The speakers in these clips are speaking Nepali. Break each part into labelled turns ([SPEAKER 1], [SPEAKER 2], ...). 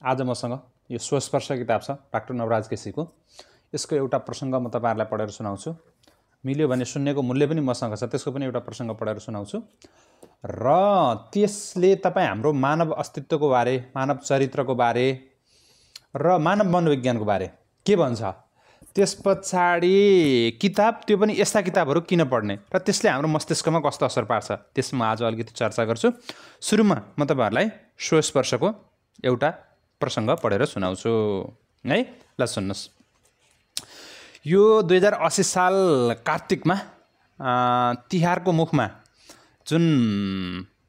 [SPEAKER 1] आज मसँग यो स्वस्पर्श किताब छ डाक्टर नवराज केसीको। यसको एउटा प्रसङ्ग म तपाईहरुलाई पढेर सुनाउँछु। मिल्यो भने सुन्नेको मूल्य पनि मसँग छ, त्यसको पनि एउटा प्रसङ्ग पढेर सुनाउँछु र त्यसले तपाईं हाम्रो मानव अस्तित्वको बारे, मानव चरित्रको बारे र मानव मनोविज्ञानको बारे के भन्छ। त्यसपछाडि किताब, त्यो पनि यस्ता किताबहरू किन पढ्ने र त्यसले हाम्रो मस्तिष्कमा कस्तो असर पार्छ, त्यसमा आज अलिकति चर्चा गर्छु। सुरुमा म तपाईहरुलाई स्वस्पर्शको एउटा प्रसङ्ग पढेर सुनाउँछु है। ल सुन्नुस्। यो 2080 साल कार्तिकमा तिहारको मुखमा जुन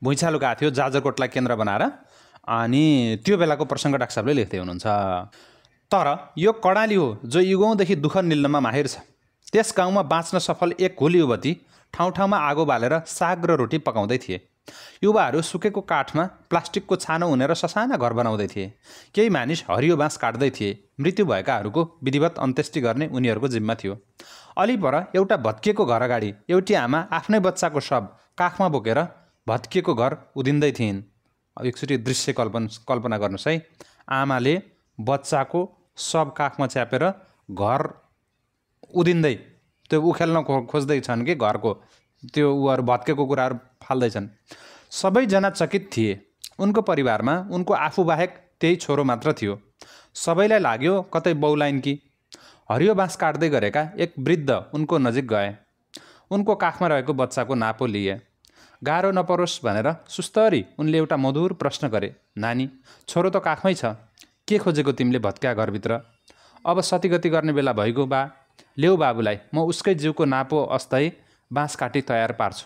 [SPEAKER 1] भुइँचालो गएको थियो जाजरकोटलाई केन्द्र बनाएर, अनि त्यो बेलाको प्रसङ्ग डाक्टर साहबले लेख्दै हुनुहुन्छ। तर यो कडाली हो जो युगौँदेखि दुःख निल्नमा माहिर छ। त्यस गाउँमा बाँच्न सफल एक हुल युवती ठाउँ ठाउँमा आगो बालेर साग र रोटी पकाउँदै थिए। युवाहरू सुकेको काठमा प्लास्टिकको छानो उनेर ससाना घर बनाउँदै थिए। केही मानिस हरियो बाँस काट्दै थिए। मृत्यु भएकाहरूको विधिवत अन्त्येष्टि गर्ने उनीहरूको जिम्मा थियो। अलि पर एउटा भत्किएको घर अगाडि एउटी आमा आफ्नै बच्चाको शव काखमा बोकेर भत्किएको घर उधिँदै थिइन्। एकचोटि दृश्य कल्पना गर्नुहोस् है। आमाले बच्चाको शव काखमा च्यापेर घर उधिँदै त्यो उखेल्न खोज्दैछन् कि घरको त्यो उहरू भत्केको कुराहरू फाल्दैछन्। सबैजना चकित थिए। उनको परिवारमा उनको आफू बाहेक त्यही छोरो मात्र थियो। सबैलाई लाग्यो कतै बौलाइन् कि। हरियो बाँस काट्दै गरेका एक वृद्ध उनको नजिक गए। उनको काखमा रहेको बच्चाको नापो लिए। गाह्रो नपरोस् भनेर सुस्तरी उनले एउटा मधुर प्रश्न गरे। नानी, छोरो त काखमै छ, के खोजेको तिमीले भत्क्या घरभित्र? अब सतीगति गर्ने बेला भइगयो बा। ल्याऊ बाबुलाई, म उसकै जिउको नापो अस्थायी बाँस काटी तयार पार्छु।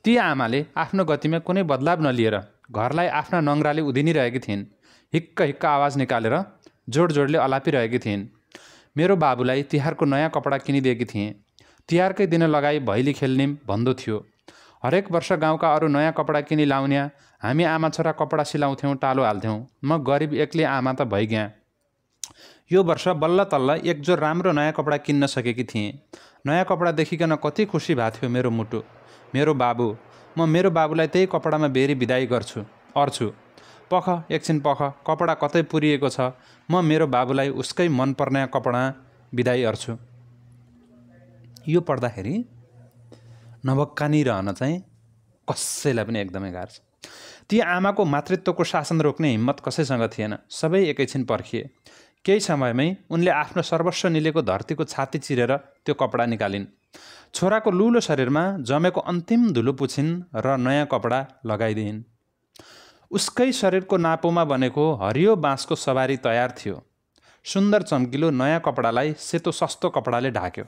[SPEAKER 1] ती आमाले आफ्नो गतिमा कुनै बदलाव नलिएर घरलाई आफ्ना नङ्ग्राले उधिनिरहेकी थिइन्। हिक्क हिक्क आवाज निकालेर जोड जोडले अलापिरहेकी थिइन्। मेरो बाबुलाई तिहारको नयाँ कपडा किनिदिएकी थिएँ। तिहारकै दिन लगाई भैली खेल्ने भन्दो थियो। हरेक वर्ष गाउँका अरू नयाँ कपडा किनी लाउन्या हामी आमा छोरा कपडा सिलाउँथ्यौँ, टालो हाल्थ्यौँ। म गरिब एक्लै आमा त भइगएँ। यो वर्ष बल्ल तल्ल एक जोर राम्रो नयाँ कपडा किन्न सकेकी थिएँ। नयाँ कपडा देखिकन कति खुसी भएको थियो मेरो मुटु। मेरो बाबु, म मेरो बाबुलाई त्यही कपडामा बेरी बिदाई अर्छु। पख एकछिन पख, कपडा कतै पुरिएको छ। म मेरो बाबुलाई उसकै मनपर्ने कपडा बिदाई अर्छु। यो पढ्दाखेरि नभक्कानी रहन चाहिँ कसैलाई पनि एकदमै गाह्रो छ। ती आमाको मातृत्वको शासन रोक्ने हिम्मत कसैसँग थिएन। सबै एकैछिन पर्खिए। केही समयमै उनले आफ्नो सर्वस्व निलेको धरतीको छाती चिरेर त्यो कपडा निकालिन्। छोराको लुलो शरीरमा जमेको अन्तिम धुलो पुछिन् र नयाँ कपडा लगाइदिइन्। उसकै शरीरको नापोमा बनेको हरियो बाँसको सवारी तयार थियो। सुन्दर चम्किलो नयाँ कपडालाई सेतो सस्तो कपडाले ढाक्यो।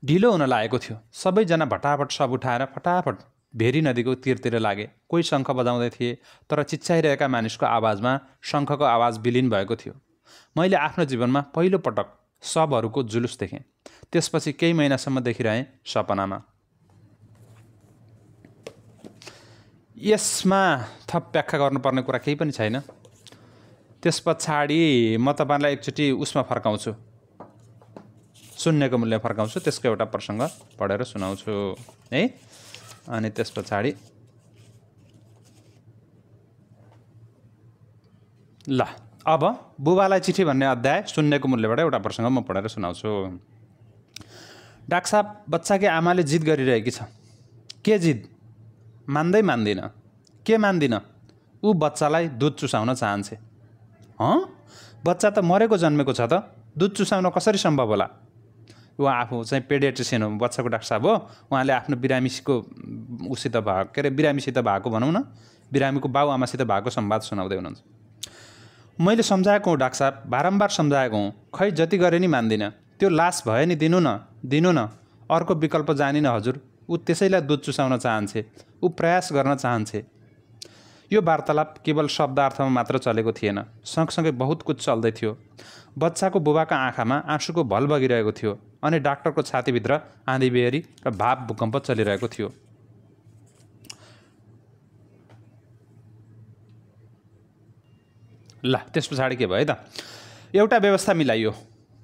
[SPEAKER 1] ढिलो हुन लागेको थियो। सबैजना भटाभट सब उठाएर फटाफट भेरी नदीको तीरतिर लागे। कोही शङ्ख बजाउँदै थिए, तर चिच्याइरहेका मानिसको आवाजमा शङ्खको आवाज विलिन भएको थियो। मैले आफ्नो जीवनमा पहिलो पटक शवहरूको जुलुस देखेँ। त्यसपछि केही महिनासम्म देखिरहेँ सपनामा। यसमा थप व्याख्या गर्नुपर्ने कुरा केही पनि छैन। त्यस पछाडि म तपाईँलाई एकचोटि उसमा फर्काउँछु, सुन्नेको मूल्य फर्काउँछु। त्यसको एउटा प्रसङ्ग पढेर सुनाउँछु है। अनि त्यस पछाडि ल अब बुबालाई चिठी भन्ने अध्याय सुन्नेको मूल्यबाट एउटा प्रसङ्ग म पढेर सुनाउँछु। डाक्टर साहब, बच्चाकी आमाले जिद गरिरहेकी छ। के जिद? मान्दिनँ। के मान्दिनँ? ऊ बच्चालाई दुध चुसाउन चाहन्छे। बच्चा त मरेको जन्मेको छ त, दुध चुसाउन कसरी सम्भव होला? उहाँ आफू चाहिँ पेडियाट्रिसियन हो, बच्चाको डाक्टर साहब हो। उहाँले आफ्नो बिरामीको उसित भएको, के अरे बिरामीसित भएको भनौँ न, बिरामीको बाउ आमासित भएको संवाद सुनाउँदै हुनुहुन्छ। मैले सम्झाएको हूँ डाक्टर साहब, बारम्बार सम्झाएको हूँ, खै जति गरे नि मान्दिनँ। त्यो लास भयो नि, दिनु न, अर्को विकल्प जानिन हजुर। ऊ त्यसैलाई दुध चुसाउन चाहन्छे, ऊ प्रयास गर्न चाहन्छे। यो वार्तालाप केवल शब्दार्थमा मात्र चलेको थिएन, सँगसँगै बहुत कुछ चल्दै थियो। बच्चाको बुबाका आँखामा आँसुको भल बगिरहेको थियो अनि डाक्टरको छातीभित्र आँधीबेहरी र भाव भूकम्प चलिरहेको थियो। ल त्यस पछाडि के भयो त? एउटा व्यवस्था मिलाइयो।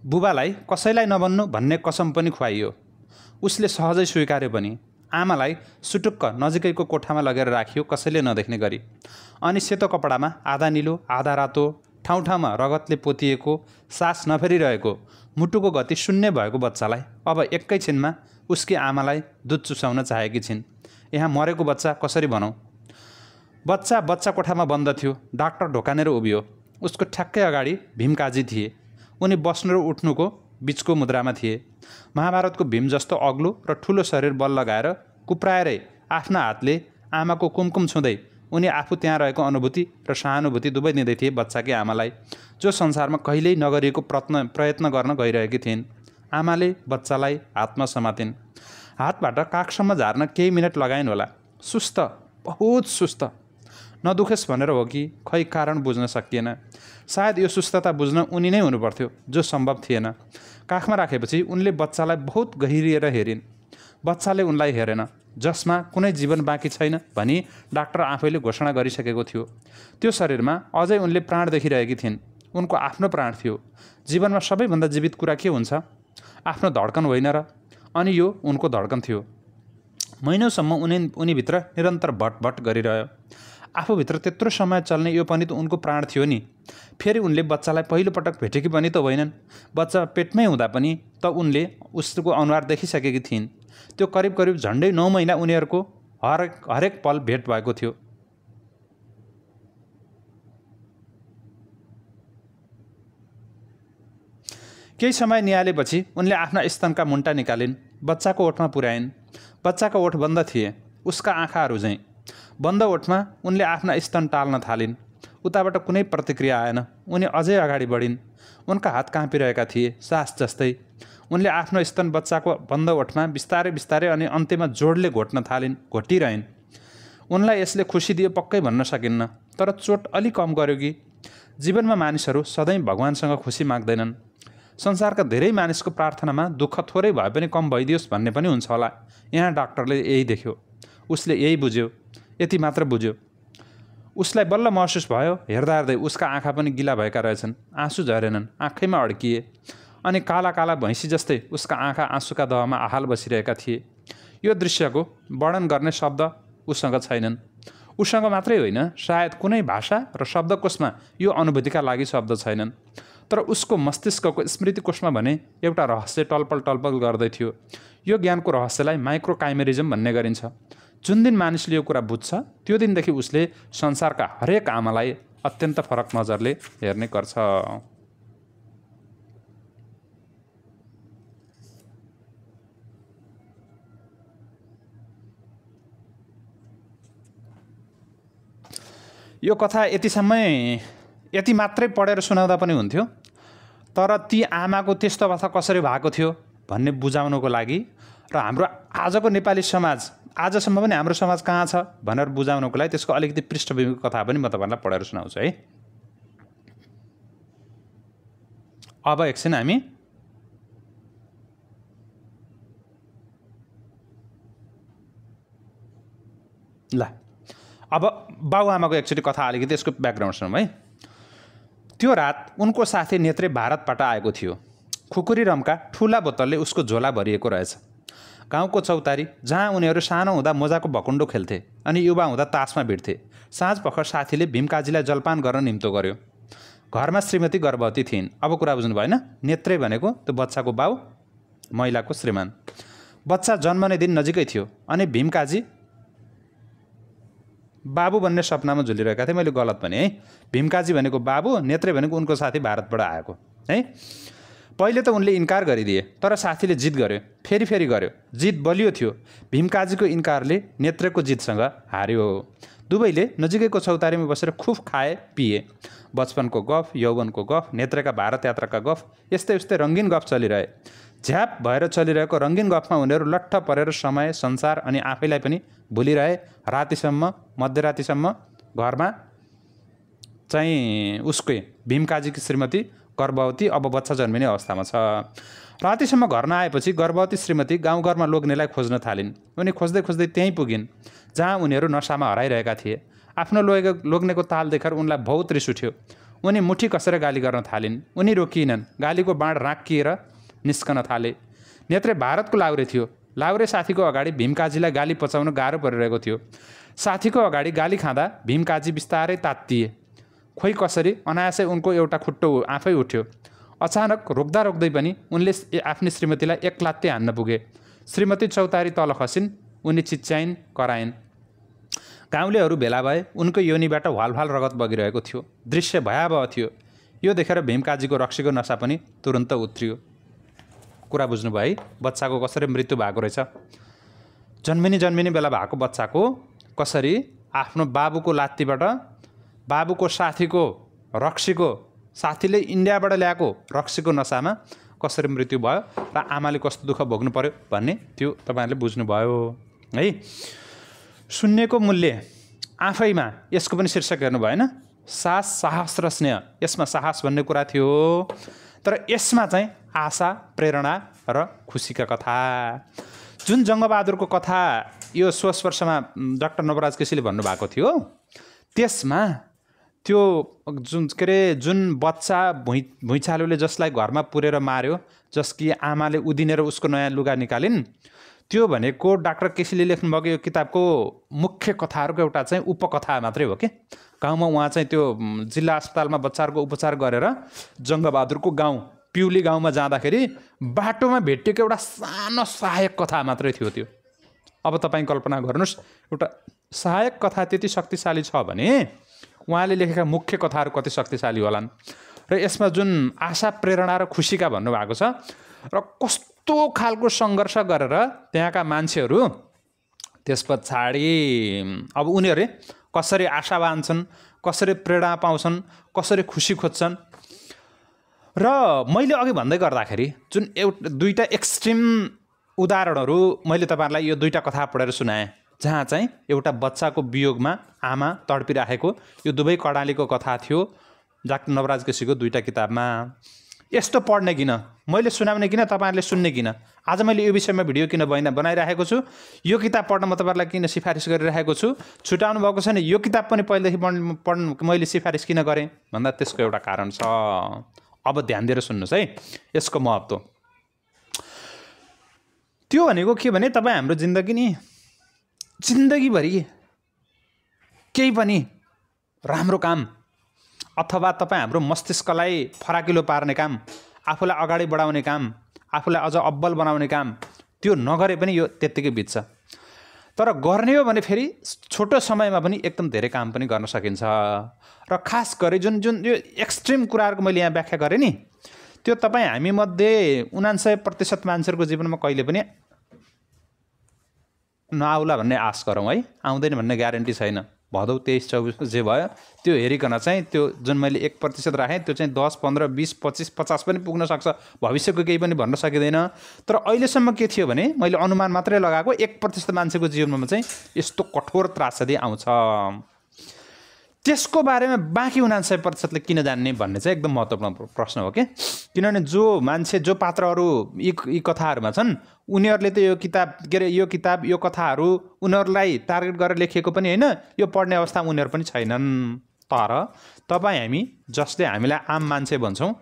[SPEAKER 1] बुबालाई कसैलाई नभन्नु भन्ने कसम पनि खुवाइयो। उसले सहजै स्वीकार्यो पनि। आमालाई सुटुक्क नजिकैको कोठामा लगेर राखियो, कसैले नदेख्ने गरी। अनि सेतो कपडामा आधा निलो आधा रातो, ठाउँ ठाउँमा रगतले पोतिएको, सास नफेरिरहेको, मुटुको गति शून्य भएको बच्चालाई अब एकैछिनमा उसकी आमालाई दुध चुसाउन चाहेकी छिन्। यहाँ मरेको बच्चा कसरी भनौँ? बच्चा कोठामा बन्द थियो। डाक्टर ढोकानेर उभियो। उसको ठ्याक्कै अगाडि भीमकाजी थिए। उनी बस्नु र उठ्नुको बिचको मुद्रामा थिए। महाभारतको भीम जस्तो अग्लो र ठुलो शरीर बल लगाएर कुप्राएरै आफ्ना हातले आमाको कुमकुम छुँदै उनी आफू त्यहाँ रहेको अनुभूति र सहानुभूति दुवै दिँदै थिए बच्चाकी आमालाई, जो संसारमा कहिल्यै नगरिएको प्रयत्न गर्न गइरहेकी थिइन्। आमाले बच्चालाई हातमा समातिन्। हातबाट काखसम्म झार्न केही मिनट लगाइन् होला। सुस्त, बहुत सुस्त। नदुखेस् भनेर हो कि खै कारण बुझ्न सकिएन। सायद यो सुस्तता बुझ्न उनी नै हुनुपर्थ्यो, जो सम्भव थिएन। काखमा राखेपछि उनले बच्चालाई बहुत गहिरिएर हेरिन्। बच्चाले उनलाई हेरेन, जसमा कुनै जीवन बाँकी छैन भनी डाक्टर आफैले घोषणा गरिसकेको थियो। त्यो शरीरमा अझै उनले प्राण देखिरहेकी थिइन्। उनको आफ्नो प्राण थियो। जीवनमा सबैभन्दा जीवित कुरा के हुन्छ? आफ्नो धड्कन होइन र? अनि यो उनको धड्कन थियो। महिनौसम्म उनीभित्र निरन्तर भटभट गरिरह्यो। आफूभित्र त्यत्रो समय चल्ने यो पनि त उनको प्राण थियो नि। फेरि उनले बच्चालाई पहिलोपटक भेटेकी पनि त होइनन्। बच्चा पेटमै हुँदा पनि त उनले उसको अनुहार देखिसकेकी थिइन्। त्यो करिब झन्डै 9 महिना उनीहरूको हरेक पल भेट भएको थियो। केही समय निहालेपछि उनले आफ्ना स्तनका मुन्टा निकालिन्। बच्चाको ओठमा पुर्याइन्। बच्चाका ओठ बन्द थिए, उसका आँखाहरू झैँ। बन्द ओठमा उनले आफ्ना स्तन टाल्न थालिन्। उताबाट कुनै प्रतिक्रिया आएन। उनी अझै अगाडि बढिन्। उनका हात काँपिरहेका थिए, सास जस्तै। उनले आफ्नो स्तन बच्चाको बन्द ओठमा बिस्तारै बिस्तारै अनि अन्त्यमा जोडले घोट्न थालिन्, घोटिरहन्। उनलाई यसले खुसी दियो पक्कै भन्न सकिन्न, तर चोट अलि कम गर्यो कि। जीवनमा मानिसहरू सधैँ भगवानसँग खुसी माग्दैनन्। संसारका धेरै मानिसको प्रार्थनामा दुःख थोरै भए पनि कम भइदियोस् भन्ने पनि हुन्छ होला। यहाँ डाक्टरले यही देख्यो। उसले यही बुझ्यो, यति मात्र बुझ्यो। उसलाई बल्ल महसुस भयो, हेर्दा हेर्दै उसका आँखा पनि गिला भएका रहेछन्। आँसु झरेनन्, आँखैमा अड्किए। अनि काला काला भैँसी जस्तै उसका आँखा आँसुका दहमा आहाल बसिरहेका थिए। यो दृश्यको वर्णन गर्ने शब्द उसँग छैनन्। उसँग मात्रै होइन, सायद कुनै भाषा र शब्दकोशमा यो अनुभूतिका लागि शब्द छैनन्। तर उसको मस्तिष्कको स्मृतिकोशमा भने एउटा रहस्य टलपल गर्दै थियो। यो ज्ञानको रहस्यलाई माइक्रोकाइमेरिजम भन्ने गरिन्छ। जुन दिन मानिसले यो कुरा बुझ्छ, त्यो दिनदेखि उसले संसारका हरेक आमालाई अत्यन्त फरक नजरले हेर्ने गर्छ। यो कथा यति मात्रै पढेर सुनाउँदा पनि हुन्थ्यो, तर ती आमाको त्यस्तो अवस्था कसरी भएको थियो भन्ने बुझाउनको लागि र हाम्रो आजको नेपाली समाज, आजसम्म पनि हाम्रो समाज कहाँ छ भनेर बुझाउनको लागि त्यसको अलिकति पृष्ठभूमिको कथा पनि म तपाईँलाई पढेर सुनाउँछु है। अब एकछिन हामी अब बाबुआमाको एकचोटि कथा अलिकति यसको ब्याकग्राउन्ड सुनौँ है। त्यो रात उनको साथी नेत्रे भारतबाट आएको थियो। खुकुरी रमका ठुला बोतलले उसको झोला भरिएको रहेछ। गाउँको चौतारी जहाँ उनीहरू सानो हुँदा मोजाको भकुन्डो खेल्थे अनि युवा हुँदा तासमा भिड्थे। साँझ पख साथीले भीमकाजीलाई जलपान गर्न निम्तो गर्यो। घरमा श्रीमती गर्भवती थिइन्। अब कुरा बुझ्नु भएन? नेत्रे भनेको त्यो बच्चाको बाउ, महिलाको श्रीमान। बच्चा जन्मने दिन नजिकै थियो अनि भीमकाजी बाबु भन्ने सपनामा झुलिरहेका थिए। मैले गलत भने है। भीमकाजी भनेको बाबु, नेत्रे भनेको उनको साथी भारतबाट आएको है। पहिले त उनले इन्कार गरिदिए, तर साथीले जिद गर्यो, फेरि गर्यो। जिद बलियो थियो। भीमकाजीको इन्कारले नेत्रेको जिदसँग हार्यो। दुवैले नजिकैको चौतारीमा बसेर खुब खाए पिए। बचपनको गफ, यौवनको गफ, नेत्रेका भारत यात्राका गफ, यस्तै यस्तै रङ्गीन गफ चलिरहे। झ्याप भएर चलिरहेको रङ्गीन गफमा उनीहरू लट्ठ परेर समय, संसार अनि आफैलाई पनि भुलिरहे। रातिसम्म, मध्यरातिसम्म घरमा चाहिँ उसकै भीमकाजीकी श्रीमती गर्भवती, अब बच्चा जन्मिने अवस्थामा छ। रातिसम्म घर नआएपछि गर्भवती श्रीमती गाउँघरमा लोग्नेलाई खोज्न थालिन्। उनी खोज्दै खोज्दै त्यहीँ पुगिन् जहाँ उनीहरू नसामा हराइरहेका थिए। आफ्नो लोग्नेको ताल देखेर उनलाई बहुत रिस उठ्यो। उनी मुठी कसेर गाली गर्न थालिन्। उनी रोकिएनन्। गालीको बाँड राँकिएर निस्कन थाले। नेत्रे भारतको लाउरे थियो। लाउरे साथीको अगाडि भीमकाजीलाई गाली पचाउन गाह्रो परिरहेको थियो। साथीको अगाडि गाली खाँदा भीमकाजी बिस्तारै तात्तिए। खोइ कसरी अनायासै उनको एउटा खुट्टो आफै उठ्यो। अचानक रोक्दा रोक्दै पनि उनले आफ्नी श्रीमतीलाई एक लात्ते हान्न पुगे। श्रीमती चौतारी तल खसिन्। उनी चिच्याइन्, कराइन्। गाउँलेहरू भेला भए। उनको योनिबाट हलफाल रगत बगिरहेको थियो। दृश्य भयावह थियो। यो देखेर भीमकाजीको रक्सीको नसा पनि तुरन्त उत्रियो। कुरा बुझ्नुभयो है? बच्चाको कसरी मृत्यु भएको रहेछ। जन्मिने बेला भएको बच्चाको कसरी आफ्नो बाबुको लात्तीबाट, बाबुको साथीको रक्सीको, साथीले इन्डियाबाट ल्याएको रक्सीको नसामा कसरी मृत्यु भयो र आमाले कस्तो दुःख भोग्नु पर्यो भन्ने त्यो तपाईँहरूले बुझ्नुभयो है। शून्यको मूल्य आफैमा यसको पनि शीर्षक हेर्नु भएन? साहस र स्नेह। यसमा साहस भन्ने कुरा थियो, तर यसमा चाहिँ आशा, प्रेरणा र खुसीका कथा। जुन जङ्गबहादुरको कथा यो 16 वर्षमा डाक्टर नवराज केसीले भन्नुभएको थियो, त्यसमा त्यो जुन बच्चा भुइँचालोले जसलाई घरमा पुरेर मार्यो, जसकी आमाले उदिनेर उसको नयाँ लुगा निकालिन्, त्यो भनेको डाक्टर केसीले लेख्नुभएको यो किताबको मुख्य कथाहरूको एउटा चाहिँ उपकथा मात्रै हो कि। गाउँमा उहाँ चाहिँ त्यो जिल्ला अस्पतालमा बच्चाहरूको उपचार गरेर जङ्गबहादुरको गाउँ पिउली गाउँमा जाँदाखेरि बाटोमा भेटिएको एउटा सानो सहायक कथा मात्रै थियो त्यो। अब तपाईँ कल्पना गर्नुहोस्, एउटा सहायक कथा त्यति शक्तिशाली छ भने उहाँले लेखेका मुख्य कथाहरू कति शक्तिशाली होलान्। र यसमा जुन आशा, प्रेरणा र खुसीका भन्नुभएको छ र कस्तो खालको सङ्घर्ष गरेर त्यहाँका मान्छेहरू त्यस पछाडि अब उनीहरूले कसरी आशावान छन्, कसरी प्रेरणा पाउँछन्, कसरी खुसी खोज्छन्। र मैले अघि भन्दै गर्दाखेरि जुन दुईटा एक्सट्रिम उदाहरणहरू मैले तपाईँहरूलाई यो दुईटा कथा पढेर सुनाएँ, जहाँ चाहिँ एउटा बच्चाको वियोगमा आमा तडपिराखेको यो दुवै कर्णालीको कथा थियो डाक्टर नवराज केसीको दुईटा किताबमा। यस्तो पढ्ने किन, मैले सुनाउने किन, तपाईँहरूले सुन्ने किन, आज मैले यो विषयमा भिडियो किन बनाइराखेको छु, यो किताब पढ्न म तपाईँहरूलाई किन सिफारिस गरिरहेको छु, छुटाउनु भएको छैन, यो किताब पनि पहिलेदेखि पढ्नु मैले सिफारिस किन गरेँ भन्दा त्यसको एउटा कारण छ। अब ध्यान दिएर सुन्नुहोस् है यसको महत्त्व। त्यो भनेको के भने तपाईँ हाम्रो जिन्दगीभरि केही पनि राम्रो काम अथवा तपाईँ हाम्रो मस्तिष्कलाई फराकिलो पार्ने काम, आफूलाई अगाडि बढाउने काम, आफूलाई अझ अब्बल बनाउने काम त्यो नगरे पनि यो त्यत्तिकै बित्छ। तर गर्ने हो भने फेरि छोटो समयमा पनि एकदम धेरै काम पनि गर्न सकिन्छ। र खास गरी जुन यो एक्सट्रिम कुराहरूको मैले यहाँ व्याख्या गरेँ नि, त्यो तपाईँ हामीमध्ये 99% मान्छेहरूको जीवनमा कहिले पनि नआउला भन्ने आश गरौँ है। आउँदैन भन्ने ग्यारेन्टी छैन। भदौ 23-24 जे भयो त्यो हेरिकन चाहिँ त्यो जुन मैले 1% राखेँ त्यो चाहिँ 10, 15, 20, 25, 50 पनि पुग्न सक्छ। भविष्यको केही पनि भन्न सकिँदैन। तर अहिलेसम्म के थियो भने मैले अनुमान मात्रै लगाएको 1% मान्छेको जीवनमा चाहिँ यस्तो कठोर त्रासदी आउँछ। त्यसको बारेमा बाँकी 99%ले किन जान्ने भन्ने चाहिँ एकदम महत्त्वपूर्ण प्रश्न हो कि। किनभने जो मान्छे, जो पात्रहरू यी कथाहरूमा छन् उनीहरूले त यो किताब यो कथाहरू उनीहरूलाई टार्गेट गरेर लेखिएको पनि होइन, यो पढ्ने अवस्थामा उनीहरू पनि छैनन्। तर तपाईँ हामी जसले हामीलाई आम मान्छे भन्छौँ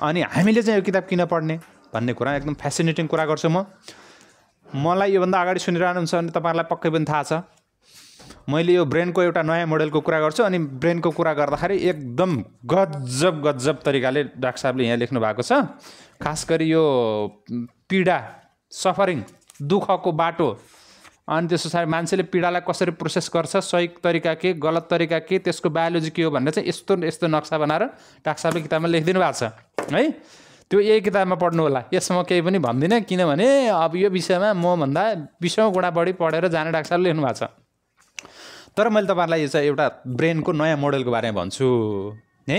[SPEAKER 1] अनि हामीले चाहिँ यो किताब किन पढ्ने भन्ने कुरा एकदम फ्यासिनेटिङ कुरा गर्छु म। मलाई योभन्दा अगाडि सुनिरहनुहुन्छ भने तपाईँहरूलाई पक्कै पनि थाहा छ मैले यो ब्रेनको एउटा नयाँ मोडेलको कुरा गर्छु। अनि ब्रेनको कुरा गर्दाखेरि एकदम गजब तरिकाले डाक्टर साहबले यहाँ लेख्नु भएको छ। खास गरी यो पीडा, सफरिङ, दुःखको बाटो, अनि त्यस पछाडि मान्छेले पीडालाई कसरी प्रोसेस गर्छ, सही तरिका के, गलत तरिका के, त्यसको बायोलोजी के हो भन्ने चाहिँ यस्तो नक्सा बनाएर डाक्टर साहबले किताबमा लेखिदिनु भएको छ है। त्यो यही किताबमा पढ्नु होला। यसमा केही पनि भन्दिनँ, किनभने अब यो विषयमा मभन्दा 20औं गुणा बढी पढेर जाने डाक्टर साहबले लेख्नु भएको छ। तर मैले तपाईँहरूलाई यो चाहिँ एउटा ब्रेनको नयाँ मोडलको बारेमा भन्छु है।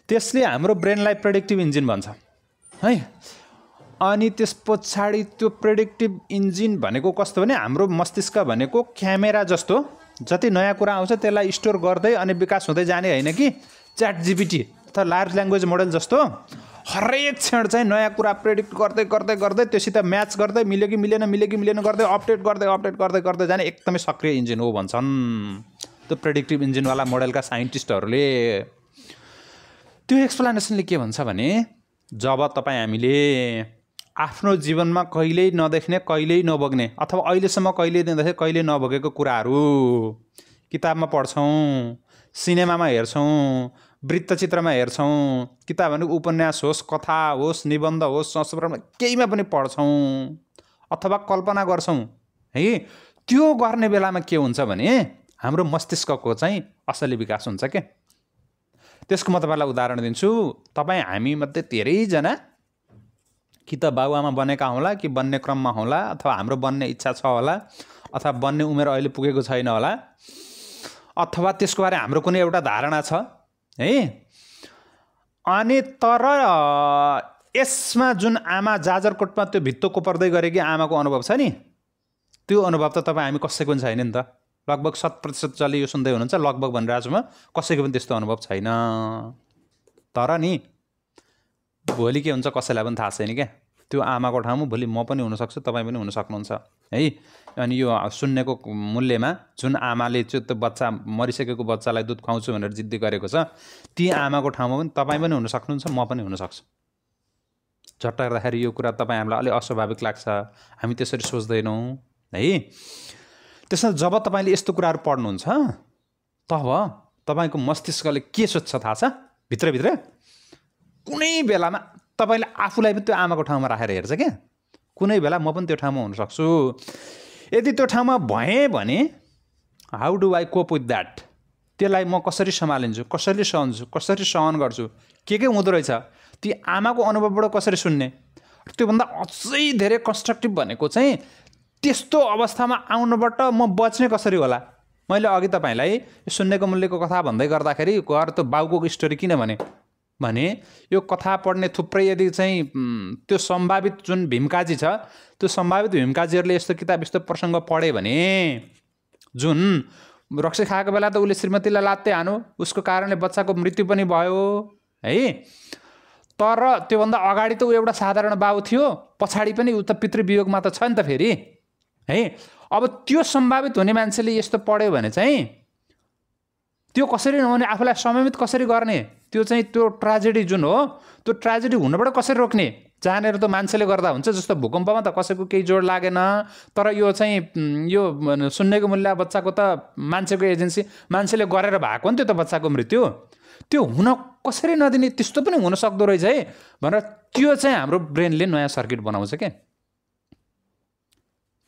[SPEAKER 1] त्यसले हाम्रो ब्रेनलाई प्रेडिक्टिभ इन्जिन भन्छ है। अनि त्यस पछाडि त्यो प्रेडिक्टिभ इन्जिन भनेको कस्तो भने हाम्रो मस्तिष्क भनेको क्यामेरा जस्तो, जति नयाँ कुरा आउँछ त्यसलाई स्टोर गर्दै अनि विकास हुँदै जाने होइन कि च्याट जिपिटी अथवा लार्ज ल्याङ्ग्वेज मोडल जस्तो हरेक क्षण चाहिँ नयाँ कुरा प्रेडिक्ट गर्दै त्योसित म्याच गर्दै मिल्यो कि मिलेन गर्दै अपडेट गर्दै जाने एकदमै सक्रिय इन्जिन हो भन्छन् त्यो प्रेडिक्टिभ इन्जिनवाला मोडलका साइन्टिस्टहरूले। त्यो एक्सप्लेनेसनले के भन्छ भने जब तपाईँ हामीले आफ्नो जीवनमा कहिल्यै नदेख्ने, कहिल्यै नबग्ने अथवा अहिलेसम्म कहिल्यै नदेखे, कहिल्यै नबगेको कुराहरू किताबमा पढ्छौँ, सिनेमामा हेर्छौँ, वृत्तचित्रमा हेर्छौँ, किताब भनेको उपन्यास होस्, कथा होस्, निबन्ध होस्, संस्मरण केहीमा पनि पढ्छौँ अथवा कल्पना गर्छौँ है। त्यो गर्ने बेलामा के हुन्छ भने हाम्रो मस्तिष्कको चाहिँ असली विकास हुन्छ के। त्यसको म तपाईँलाई उदाहरण दिन्छु। तपाईँ हामीमध्ये धेरैजना कि त बाबुआमा बनेका होला, कि बन्ने क्रममा होला, अथवा हाम्रो बन्ने इच्छा छ होला, अथवा बन्ने उमेर अहिले पुगेको छैन होला, अथवा त्यसको बारे हाम्रो कुनै एउटा धारणा छ है। अनि तर यसमा जुन आमा जाजरकोटमा त्यो भित्तो कोपर्दै गरेकी आमाको अनुभव छ नि, त्यो अनुभव त तपाईँ हामी कसैको पनि छैन नि त। लगभग 100% जसले यो सुन्दै हुनुहुन्छ लगभग भनिरहेको छु म, कसैको पनि त्यस्तो अनुभव छैन। तर नि भोलि के हुन्छ कसैलाई पनि थाहा छैन क्या। त्यो आमाको ठाउँमा भोलि म पनि हुनसक्छु, तपाईँ पनि हुन सक्नुहुन्छ है। अनि यो सुन्नेको मूल्यमा जुन आमाले चाहिँ त्यो बच्चा मरिसकेको बच्चालाई दुध खुवाउँछु भनेर जिद्दी गरेको छ, ती आमाको ठाउँमा पनि तपाईँ पनि हुन सक्नुहुन्छ, म पनि हुन सक्छु। झट्ट हेर्दाखेरि यो कुरा तपाईँ हामीलाई अलिक अस्वाभाविक लाग्छ, हामी त्यसरी सोच्दैनौँ है। त्यसमा जब तपाईँले यस्तो कुराहरू पढ्नुहुन्छ तब तपाईँको मस्तिष्कले के सोच्छ थाहा छ? भित्रभित्र कुनै बेलामा तपाईँले आफूलाई पनि त्यो आमाको ठाउँमा राखेर हेर्छ क्या। कुनै बेला म पनि त्यो ठाउँमा हुनसक्छु। यदि त्यो ठाउँमा भएँ भने how do I cope with that, त्यसलाई म कसरी सम्हालिन्छु, कसरी सहन्छु, कसरी सहन गर्छु, के हुँदो रहेछ, ती आमाको अनुभवबाट कसरी सुन्ने। त्योभन्दा अझै धेरै कन्स्ट्रक्टिभ भनेको चाहिँ त्यस्तो अवस्थामा आउनबाट म बच्ने कसरी होला। मैले अघि तपाईँलाई सुन्नेको मूल्यको कथा भन्दै गर्दाखेरि घर त बाउको स्टोरी किन भने यो कथा पढ्ने थुप्रै यदि चाहिँ त्यो सम्भावित जुन भीमकाजी छ, त्यो सम्भावित भीमकाजीहरूले यस्तो किताब यस्तो प्रसङ्ग पढे भने, जुन रक्सी खाएको बेला त उसले श्रीमतीलाई लात्ते हान्यो, उसको कारणले बच्चाको मृत्यु पनि भयो है। तर त्योभन्दा अगाडि त ऊ एउटा साधारण बाउ थियो, पछाडि पनि ऊ त पितृवियोगमा त छ नि त फेरि है। अब त्यो सम्भावित हुने मान्छेले यस्तो पढ्यो भने चाहिँ त्यो कसरी नहुने, आफूलाई समयमित कसरी गर्ने, त्यो चाहिँ त्यो ट्राजेडी जुन हो त्यो ट्राजेडी हुनबाट कसरी रोक्ने। जानेर त मान्छेले गर्दा हुन्छ, जस्तो भूकम्पमा त कसैको केही जोड लागेन, तर यो चाहिँ यो सुन्नेको मूल्य बच्चाको त मान्छेको एजेन्सी, मान्छेले गरेर भएको नि त्यो त बच्चाको मृत्यु, त्यो हुन कसरी नदिने, त्यस्तो पनि हुन सक्दो रहेछ है भनेर त्यो चाहिँ हाम्रो ब्रेनले नयाँ सर्किट बनाउँछ क्या।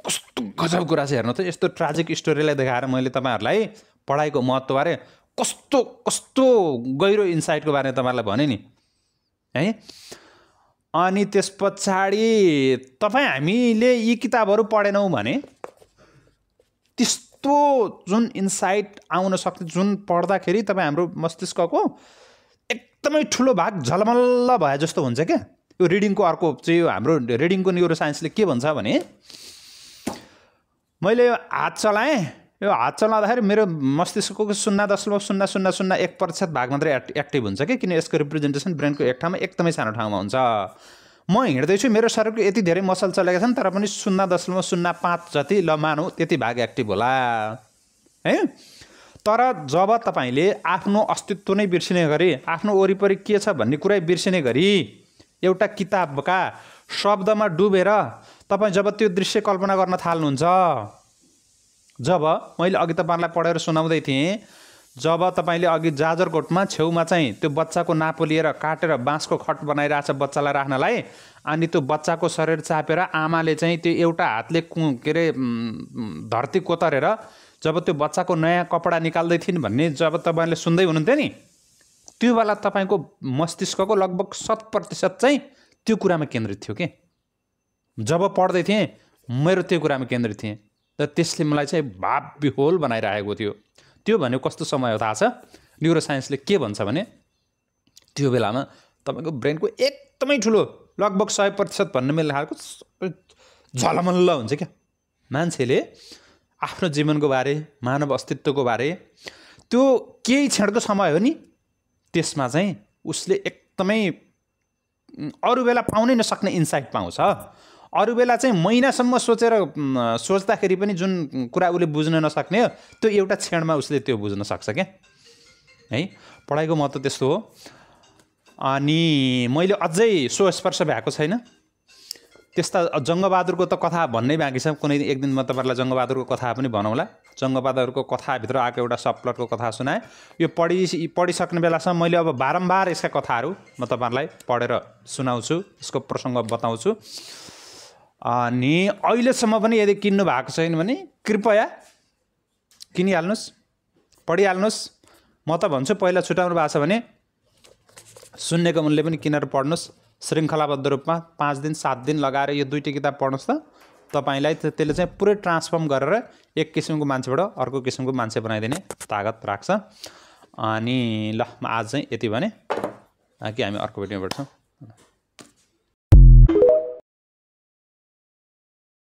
[SPEAKER 1] कस्तो गजब कुरा छ हेर्नु त। यस्तो ट्राजिक स्टोरीलाई देखाएर मैले तपाईँहरूलाई पढाइको महत्त्वबारे कस्तो कस्तो गहिरो इन्साइटको बारेमा तपाईँहरूलाई भने नि है। अनि त्यस पछाडि तपाईँ हामीले यी किताबहरू पढेनौँ भने त्यस्तो जुन इन्साइट आउन सक्छ, जुन पढ्दाखेरि तपाईँ हाम्रो मस्तिष्कको एकदमै ठुलो भाग झलमल्ल भए जस्तो हुन्छ क्या। यो रिडिङको अर्को चाहिँ यो हाम्रो रिडिङको न्युरो साइन्सले के भन्छ भने, मैले यो हात चलाएँ, यो हात चलाउँदाखेरि मेरो मस्तिष्कको 0.0001% भाग मात्रै एक्टिभ हुन्छ कि, किन यसको रिप्रेजेन्टेसन ब्रेनको एक ठाउँमा एकदमै सानो ठाउँमा हुन्छ। म हिँड्दैछु, मेरो शरीरको यति धेरै मसल चलेका छन्, तर पनि 0.05 जति ल मानौँ त्यति भाग एक्टिभ होला है। तर जब तपाईँले आफ्नो अस्तित्व नै बिर्सिने गरी, आफ्नो वरिपरि के छ भन्ने कुरै बिर्सिने गरी एउटा किताबका शब्दमा डुबेर तपाईँ जब त्यो दृश्य कल्पना गर्न थाल्नुहुन्छ, जब मैले अघि तपाईँलाई पढेर सुनाउँदै थिएँ, जब तपाईँले अघि जाजरकोटमा छेउमा चाहिँ त्यो बच्चाको नापो लिएर काटेर बाँसको खट बनाइरहेछ बच्चालाई राख्नलाई, अनि त्यो बच्चाको शरीर चापेर आमाले चाहिँ त्यो एउटा हातले के अरे धरती कोतरेर जब त्यो बच्चाको नयाँ कपडा निकाल्दै थिइन् भन्ने जब तपाईँले सुन्दै हुनुहुन्थ्यो नि, त्यो बेला तपाईँको मस्तिष्कको लगभग 100% चाहिँ त्यो कुरामा केन्द्रित थियो कि। जब पढ्दै थिएँ मेरो त्यो कुरामा केन्द्रित थिएँ, र त्यसले मलाई चाहिँ भाव विहोल बनाइरहेको थियो। त्यो भनेको कस्तो समय हो थाहा छ? न्युरो साइन्सले के भन्छ भने त्यो बेलामा तपाईँको ब्रेनको एकदमै ठुलो लगभग 100% भन्ने मिल्ने खालको झलमल्ल हुन्छ क्या। मान्छेले आफ्नो जीवनको बारे, मानव अस्तित्वको बारे त्यो केही क्षणको समय हो नि, त्यसमा चाहिँ उसले एकदमै अरू बेला पाउनै नसक्ने इन्साइट पाउँछ। अरू बेला चाहिँ महिनासम्म सोच्दाखेरि पनि जुन कुरा उसले बुझ्न नसक्ने हो, त्यो एउटा क्षणमा उसले त्यो बुझ्न सक्छ क्या है। पढाइको महत्त्व त्यस्तो हो। अनि मैले अझै स्पर्श भएको छैन, त्यस्ता जङ्गबहादुरको त कथा भन्नै बाँकी छ। कुनै एक दिन म तपाईँहरूलाई जङ्गबहादुरको कथा पनि भनौँला। जङ्गबहादुरको कथाभित्र आएको एउटा सबप्लटको कथा सुनाएँ। यो पढिसक्ने बेलासम्म मैले अब बारम्बार यसका कथाहरू म तपाईँहरूलाई पढेर सुनाउँछु, यसको प्रसङ्ग बताउँछु। अनि अहिलेसम्म पनि यदि किन्नु भएको छैन भने कृपया किनिहाल्नुहोस्, पढिहाल्नुहोस्। म त भन्छु पहिला छुट्याउनु भएको छ भने शून्यको मूल्य पनि किनेर पढ्नुहोस् श्रृङ्खलाबद्ध रूपमा 5 दिन 7 दिन लगाएर यो दुईटै किताब पढ्नुहोस् त। तपाईँलाई त्यसले चाहिँ पुरै ट्रान्सफर्म गरेर एक किसिमको मान्छेबाट अर्को किसिमको मान्छे बनाइदिने तागत राख्छ। अनि ल म आज चाहिँ यति भने कि हामी अर्को भिडियोमा भेट्छौँ।